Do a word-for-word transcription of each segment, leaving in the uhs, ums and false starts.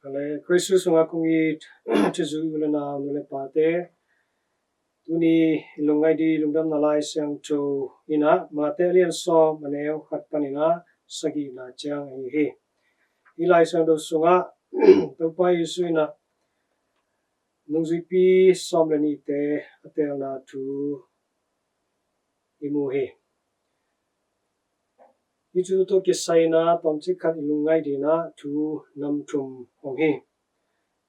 Khrist sungah kong it thuzui u le nau, nu le pate, tuni i lungngaih ding lungdamna Lai Siangtho in ah Mate a lian sawm, a neu khat panin ah sagihna ciang ahi hi. Hih Lai Siangtho sungah Topa Jesu in ah nungzuipi sawm le nihte a teelna thu i mu hi. Hih thu tawh kisai in ah tawmcik khat i lungngaih dingin ah thu nam thum om hi.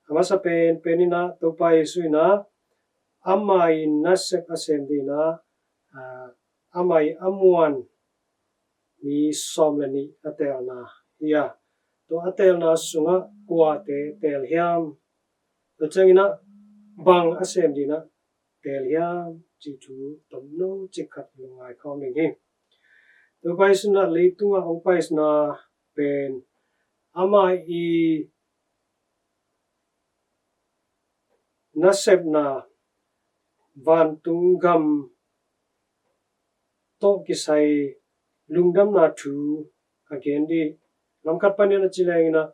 A masa pen pen in ah Topa Jesu in ah ama ii nasep a sem dingin ah, aa, ama ii a muan mi sawm le nih a teelna hi a, tua a teelna sungah kuate teel hiam? Tua ciangin ah bang a sem dingin ah teel hiam cih thu tomno cik khat lungngai khawm ding hi. Topa Jesu in ah leitungah hong paisakna pen ama ii nasepna vantung gam tawh kisai lungdamna thu a gen ding. Lamkhat panin a ci leng in ah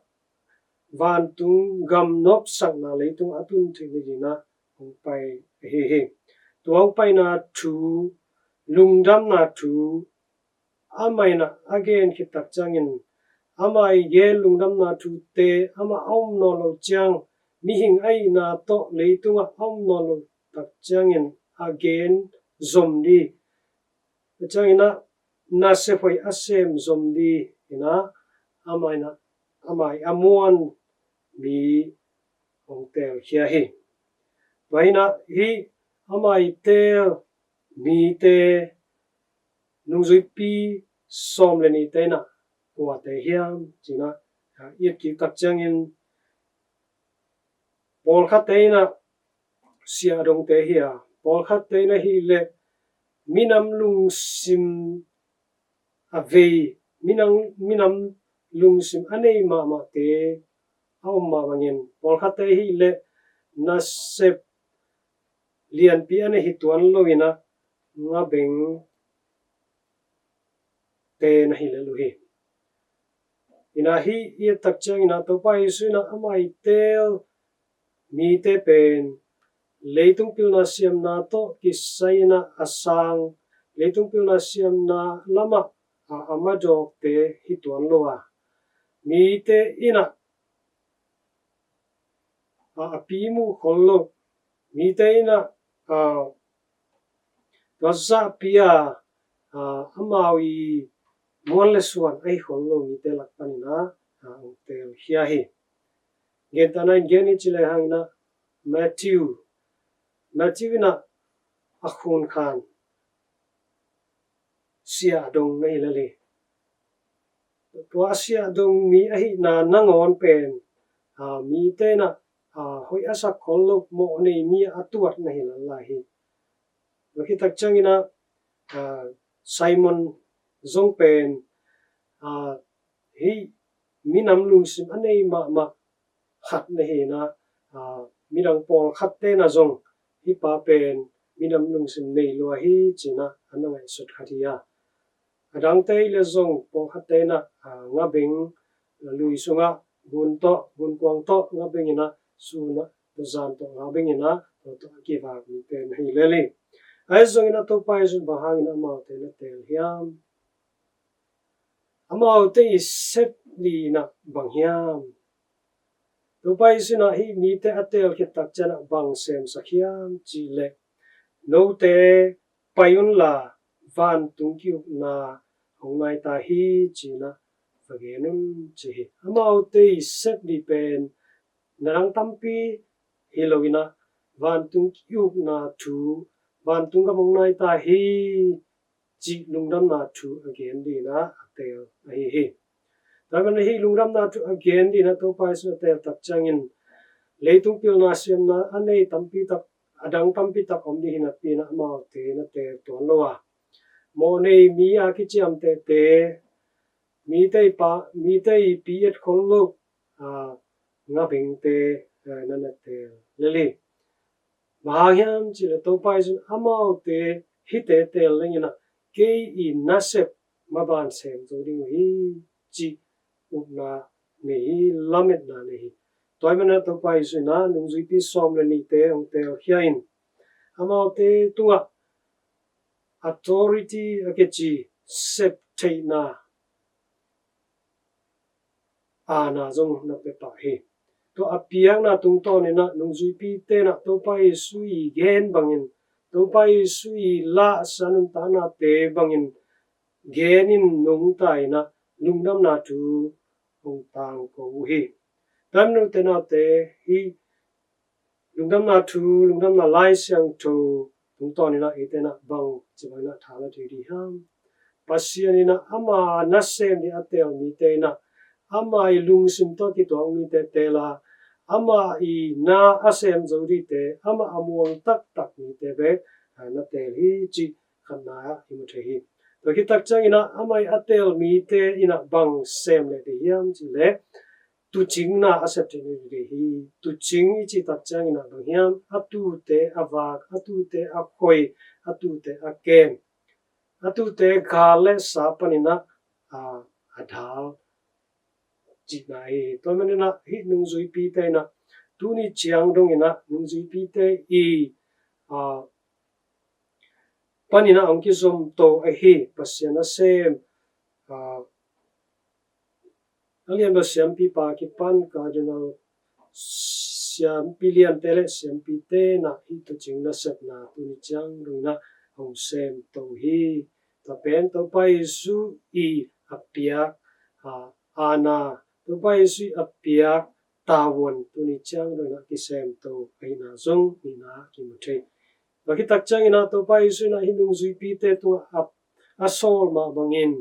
vantung gam nopsakna leitung a tun theih nadingin ah hong pai ahi hi. Tua hong paina thu, lungdamna thu, amah in ah a gen khit tak ciangin, ama ii gen lungdamna thute amah a om nawn loh ciang, mihing a hihna tawh leitungah a om nawn loh tak ciangin a gen zom ding. Tua ciangin ah nasep hoih a sem zom dingin ah ama in ah ama ii a muan mi hong teelkhia hi. Tua hi in ah hih ama ii teel mite, nungzuipi sawm le nihte in ah kuate hiam ci-in ah i et kik tak ciangin, pawlkhatte in ah siahdongte hi a, pawlkhatte in ahih leh minam lungsim a vei, minam, minam lungsim a nei mahmahte a om mah bangin, pawlkhatte ahih leh nasep lianpi a nei hi tuan lo in ah ngabengte na hi lel uh hi. In ah hih i et tak ciangin ah Topa Jesu in ah ama ii teel mite pen leitung pilna siamna tawh kisai in ah a sang, leitung pilna siamna lamah a, a madawkte hi tuan lo a, mite in ah a, a pi muh khol lo, mite in ah, a, tua zahpi a, a, amau ii muan le suan a hi khol lo mite lak panin ah, a, hong teelkhia hi. Gentehna in gen i cih lehang in ah Matthew, Matthew in ah a khunkhan siahdong na hi lel hi. Tua siahdong mi ahihna nangawn pen, a, mite in ah, a, hoih a sak khol lo, mawhnei mi a tuat na hi lel lai hi. Tua khit tak ciangin ah, a, Simon zong pen, a, hih minam lungsim a nei mahmah khat na hi in ah, a, midang pawlkhatte in ah zong hih pa pen minam lungsim nei lua hi ci-in ah a na ngaihsut khat hi a. A dangte hi leh zong pawlkhatte in ah, a, ngabeng lui sungah gun tawh, gunkuang tawh ngabeng in ah, sun ah, zan tawh ngabeng in ah, tua tawh a kivak mite na hi lel hi. Ahi zongin ah Topa Jesu in bang hangin amaute na teel hiam? Amaute ii sep ding in ah bang hiam? Topa Jesu in ah hih mite a teel khit tak ciang ah bang semsak hiam cih leh, note pai unla vantung ki-ukna hong nai ta hi ci-in ah va gen un ci hi. Amaute ii sep ding pen na dang tampi hi lo in ah vantung ki-ukna thu, vantung gam hong nai ta hi cih lungdamna thu a gen ding in ah a teel ahi hi. Tua ahih manin hih lungdamna thu a gen ding in ah Topa Jesu in a teel tak ciangin leitung pilna siamna a nei tampi tak, a dang tampi tak om ding hi napi in ah amaute na teel tuan lo a, mawhnei mi a kiciamtehte, mite ii pa, mite ii pi et khol lo, a, ngabengte, a, na na teel lel hi. Bang hang hiam cih leh Topa Jesu in amaute hihte teel leng in ah kei ii nasep maban sem zo ding uh hi cih upna nei hi, lametna nei hi. Tua ahih manin ah Topa Jesu in ah nungzuipi sawm le nihte hong teelkhia in, amaute tungah authority a kici sep theihna aana zong na pia pah hi. Tua a piakna tungtawn in ah nungzuipite in ah Topa Jesu i gen bangin, Topa Jesu i la a sia nuntaknate bangin genin nungta in ah lungdamna thu hong tangko uh hi. Tua ahih manin ute naute, hih lungdamna thu, lungdamna Lai Siangtho tungtawn in ah eite in ah bang ci bangin ah tha la thei ding hiam? Pasian in ah ama nasem ding a teel mite in ah, ama i lungsim tawh kituak mite teel a, ama i na a sem zo dingte, ama a muang taktak mite bek, ah, na teel hi cih khatna ah i mu thei hi. Tua khit tak ciangin ah ama i a teel mite in ah bang sem leh ding hiam cih leh, tuucingna a sep theih ni ding hi. Tuucing i cih tak ciangin ah bang hiam? A tuute a vak, a tuute a khoi, a tuute a kem, a tuute gal le sa panin ah, a, a dal cihna hi. Tua ahih manin ah hih nungzuipite in ah tuni ciang dongin ah nungzuipite i, a, panin ah hong kizom to ahi Pasian nasem, a, a lianbel siampipa kipan Cardinal siampi liante le siampite in ah hih tuucing nasepna tuni ciang dongin ah hong sem to hi. Tua pen Topa Jesu i a piak, a, aana, Topa Jesu i a piak tavuan tuni ciang dongin ah kisem to ahihna zong nihna ah kimu thei. Tua khit tak ciangin ah Topa Jesu in ah hih nungzuipite tungah a, a sawl mah bangin,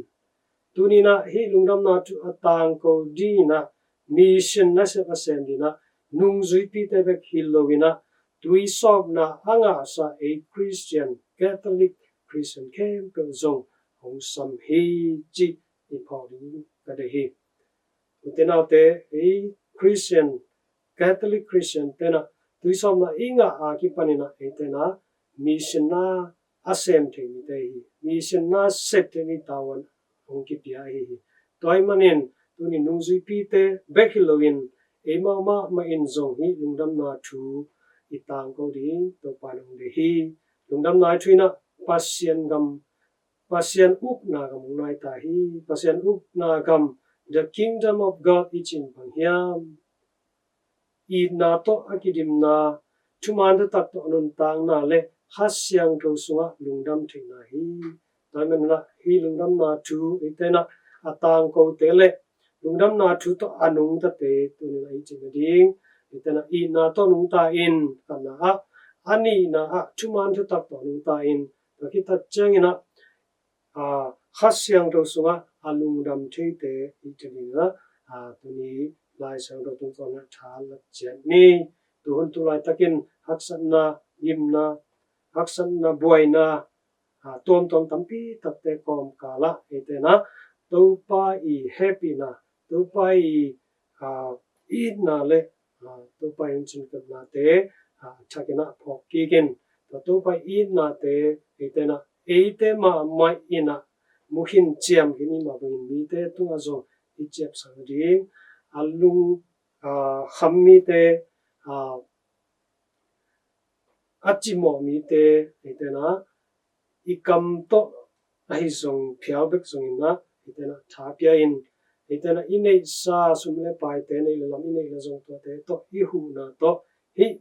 tuni in ah hih lungdamna thu a tangko dingin ah mission nasep a sem dingin ah nungzuipite bek hi loin ah tuisawpna a ngahsa ei Christian, Catholic Christian khempeuh zong hong sam hi cih i phawk ding ka deih hi. Ute naute, ei Christian, Catholic Christian te in ah tuisawpna i ngah a kipanin ah eite in ah mission na a sem thei mite hi. Mission na sep thei mi tavuan hong kipia ahi hi. Tua ahih manin tuni nungzuipite bek hi loin eimah mahmah in zong hih lungdamna thu i tangko ding Topa in hong deih hi. Lungdamna thu in ah Pasian gam, Pasian ukna gam hong nai ta hi. Pasian ukna gam, the kingdom of God i cih in bang hiam? Itna tawh a kidimna, thuman thutak tawh a nuntakna le Kha Siangtho sungah lungdam theihna hi. Tua ahih manin ah hih lungdamna thu eite in ah a tangkote le lungdamna thu tawh a nungtate tuni in ah i cih nading, eite in ah itna tawh nungta in, khatna ah, a nihna ah thuman thutak tawh nungta in, tua khit tak ciangin ah, a, Kha Siangtho sungah a lungdam theite i cih nading in ah, a, tuni Lai Siangtho tungtawn in ah tha la ciat ni. Tuhun tu laitakin haksatna, gimna, haksatna, buaina, a, tuamtuam tampi takte kawmkal ah eite in ah Topa i hehpihna, Topa i, a, itna le, a, Topa i hong cinkepnate, a, a thakin ah phawk kik in, tua Topa i itnate eite in ah, eite mahmah in ah mu khin ciam khin i hih mah bangin mite tungah zong i ciapsak nading, a lung, a, kham mite, a, a cimawh mite eite in ah i kam tawh ahi zong phial bek zongin ah eite in ah tha pia in, eite in ah i neihsa sum le paite, neih le lam i neih le zong tuate tawh i huhna tawh hih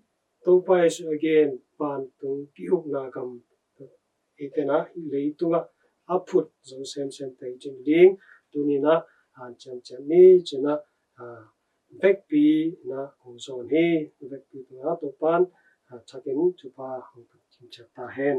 Topa Jesu a gen vantung ki-ukna gam eite in ah hih leitungah a phut zo semsemte i cih nading tuni in ah hanciam ciat ni ci-in ah, a, vekpi in ah kong zawn hi. Vekpi tungah Topa'n, a, thakin thupha hong pia kim ciat ta hen.